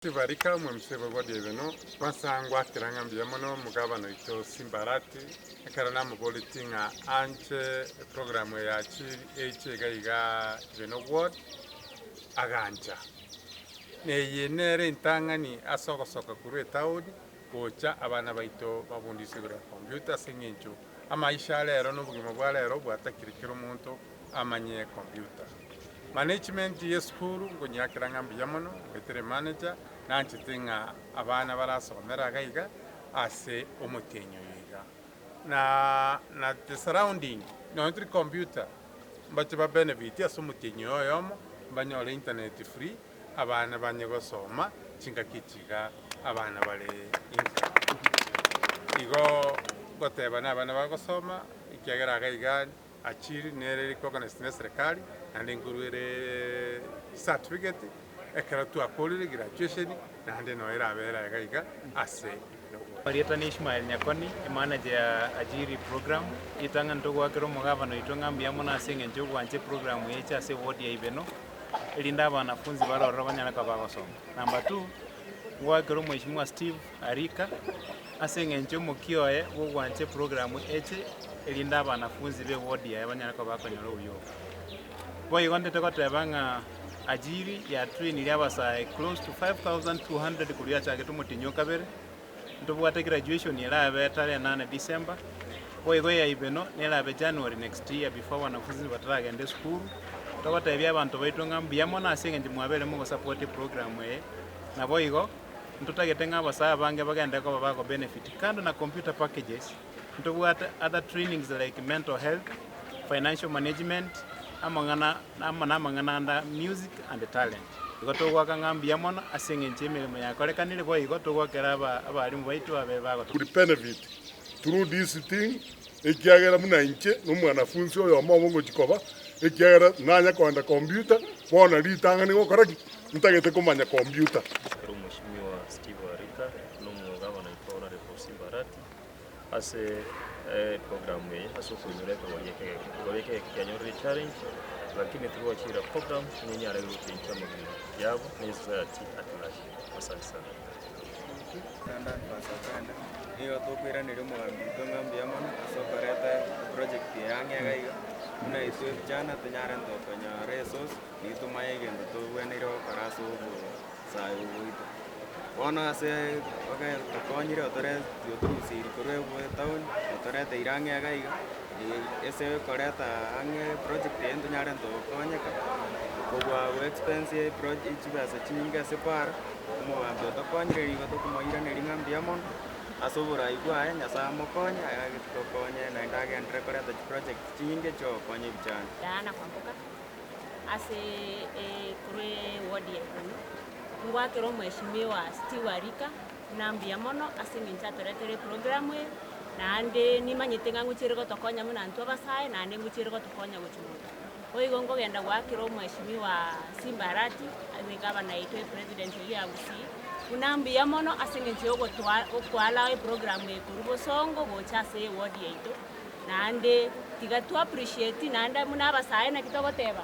Tibarika omomisa bw'ewodi ebe no kwansa ngwakera ng'a mbuya mono omogabana oito Simba Arati ekero namoboretie ng'a anche eprogram eye achiri eche iga iga Ibeno ward agancha. Na eye nere entang'ani ase ogosoka korwa etaoni gocha abana baito babundiswe igoro ya computer ase eng'encho amaisha a rero na obogima bwa rero bwatakire kera omonto amanye computer. Management ye esukuru nkonyeakera ng'a mbuya mono, ngoetere manager, nanchete ng'a abana barasomera iga iga ase omotienyi oyo iga. Na na the surrounding nonye tiri computer mbache ba benefit ase omotienyi oyo oyomo, mbanyore internet free, abana banye gosoma chingaki echi iga abana bare inka. Igo ngoteba na abana bagosoma ekiagera iga iga. Achiri nere recognized ne serikali naende nkorwa ere certificate ekero twakorire graduation naende noyo erabere iga iga ase ebirogo. Erieta ni Ishmael Nyakoni, emanager ya Ajiri program. Ritang'ani togoakera omogabana oito ng'a mbuya mono ase eng'encho yogwancha eprogram eye eche ase eward ya Ibeno, erinde abanafunzi bare ororo banyare koba bagosoma. Number two, ngoakera omweshimiwa Steve Arika, Ase engencho y'omokia oye bw'ogwancha eprogramu eche erinde abanafunzi b'eward yaye banyare koba bakonyora obuya obo. Boigo ndete goteba ng'a Ajiri yatrainire abasae close to 5200 korwa yachagete omotienyi o kabere, ntobwate graduation erabe tarehe nane December, boigo eya Ibeno nerabe January next year before abanafunzi bataragenda esukuru. Togotebia abanto baito ng'a mbuya mono ase engencho mwabere mogosupport eprogramu eye, naboigo. Ntotagete ng'a abasae abange bagende koba bago benefit kando na computer packages, ntobwate other trainings like mental health, financial management, amang'ana amo na amang'ana ande music and talent. Igo togoaka ng'a mbuya mono ase eng'encho y'emeremo yakorekanire boigo togoakera aba abalimu baito abe bagotokonya. Could benefit through this thing, ekiagera buna inche nomwanafunsi oyomo obo ngochia koba, ekiagera nanya kogenda computer, bono ritang'ani gokora ki? Ntagete komanya computer. Ere Omweshimiwa Steve Arika na Omogabana oito Honourable Simba Arati ase eprogram eye ase okoinyora ekegori eke egeke. Ekegori eke egeke kianyorire echallenge lakini through Ajira program nenyare gochengia amagima yabo na esociety at large. Asante sana. London Pasapenda, Nigo tokoiraneria omogambi oito ng'a mbuya mono ase okoreta eproject eye ang'e iga iga, buna intwe vijana tonyare ntokonyora esource, nigo tomanye egento tobweneire gokora ase obosae obo bwaito. Bono ase tokonyire otorusirie korwa etown, otoreteire ang'e iga iga, ase okoreta ang'e eproject eye ntonyare ntogokonyeka, kobua go expense chibesa chinyinge ase para. Omogambi otokonyire nigo tokomoiraneria ng'a mbuya mono ase oborai bwaye, Nyasae amokonye, atokonye naende agenderere koreta chiproject chinyinge chiogokonya ebichani. Diana Kwamboka ase korwa eward ya Iguno, ngwakera omweshimiwa Steve Arika buna mbuya mono ase eng'encho atoretere eprogram eye, naende nimanyete ng'a ngochia ere gotokonya buna intwe abasae naende ngochia ere gotokonya gochia motu. Boigo nkogenda goakera omweshimiwa Simba Arati, ase gavana yaito epresident oyio ya Gusii, buna mbuya mono ase eng'encho yogotoa gokoallow eprogram eye korwa bosongo gocha ase eward yaito, naende tiga to appreciate naende buna abasae naki togoteba.